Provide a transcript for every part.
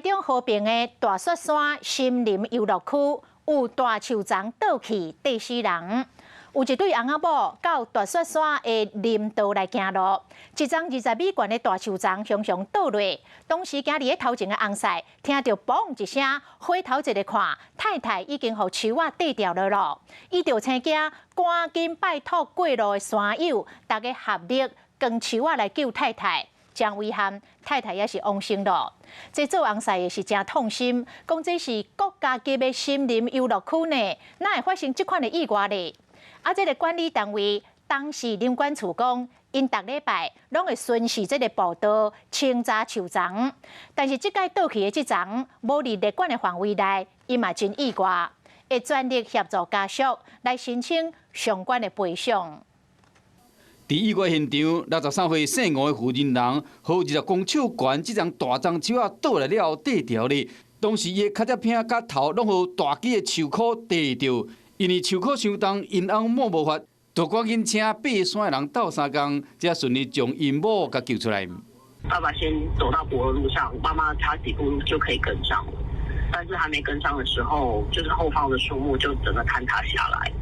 台中和平的大雪山森林遊樂區有大樹叢倒去，硩死人。有一對翁仔某到大雪山的林道來行路，一叢20米懸的大樹叢雄雄倒落。當時行佇咧頭前的翁婿，聽著嘣一聲，回頭一个看，太太已經予樹仔硩掉了囉。伊就青驚，趕緊拜託過路的山友，大家合力扛樹仔來救太太。真遺憾，太太也是往生了。這做翁婿的是誠痛心，講這是國家級的森林遊樂區呢，哪會發生這款的意外呢？啊，這个管理單位當時林管處講，𪜶逐禮拜攏會巡視這个步道，清查樹叢。但是這擺倒去的這叢，無佇列管的範圍內，伊嘛真意外，會全力協助家屬來申請相關的賠償。佇意外現場，63歲姓吳的婦人人，予20公尺懸這叢大樟樹仔倒來了後，硩著咧。當時伊的跤脊餅佮頭攏予大枝的樹箍硩著，因為樹箍傷重，𪜶翁某無法，就趕緊請爬山的人鬥相共，才順利將𪜶某共救出來。爸爸先走到駁二路上，媽媽差幾步路就可以跟上了，但是還沒跟上的時候，就是後方的樹木就整個坍塌下來。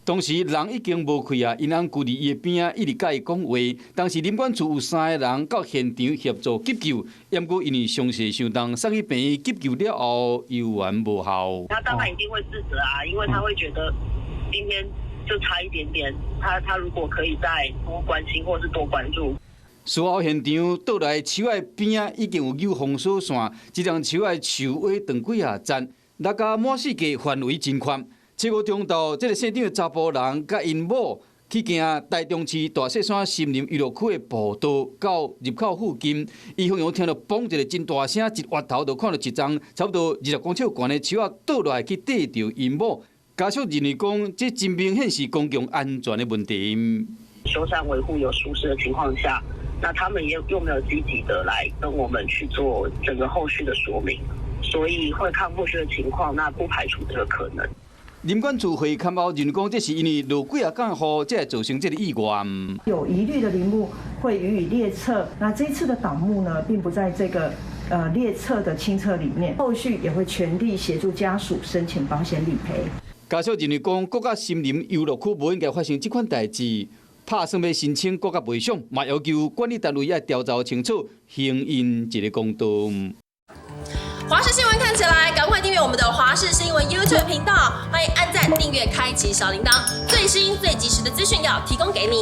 當時人已經無氣啊，𪜶翁踞佇伊的邊仔，一直佮伊講話。當時林管處有三个人到現場協助急救，毋過因為傷勢傷重，送去病院急救了後，猶原無效。他當然一定會自責啊，因為他會覺得今天就差一點點，他如果可以再多關心或是多關注。事後現場倒來樹仔邊仔已經有扭封鎖線，這叢樹仔樹尾斷幾仔節，落甲滿四界範圍真寬。七號中晝，這个姓張的查埔人佮𪜶某去行台中市大雪山森林遊樂區的步道，到入口附近，伊忽然聽著嘣一个真大聲，一回頭就看著一叢差不多20公尺懸的樹仔倒落來去硩著𪜶某。家屬認為講，這真明顯是公共安全的問題。修繕維護有疏失的情況下，那他們也又沒有積極的來跟我們去做整個後續的說明，所以會看後續的情況，那不排除這個可能。林管處會勘後認為講，這是因為落幾仔工雨，才會造成這个意外。有疑慮的林木會予以列冊，那這次的倒木呢，並不在這個列冊的清冊裡面，後續也會全力協助家屬申請保險理賠。家屬認為講，國家森林遊樂區無應該發生這款代誌，拍算欲申請國家賠償，嘛要求管理單位愛調查清楚，還𪜶一个公道。華視新聞看起來，趕快訂閱我們的華視新聞 YouTube 頻道，歡迎按讚、訂閱、開啟小鈴鐺，最新最及時的資訊要提供給你。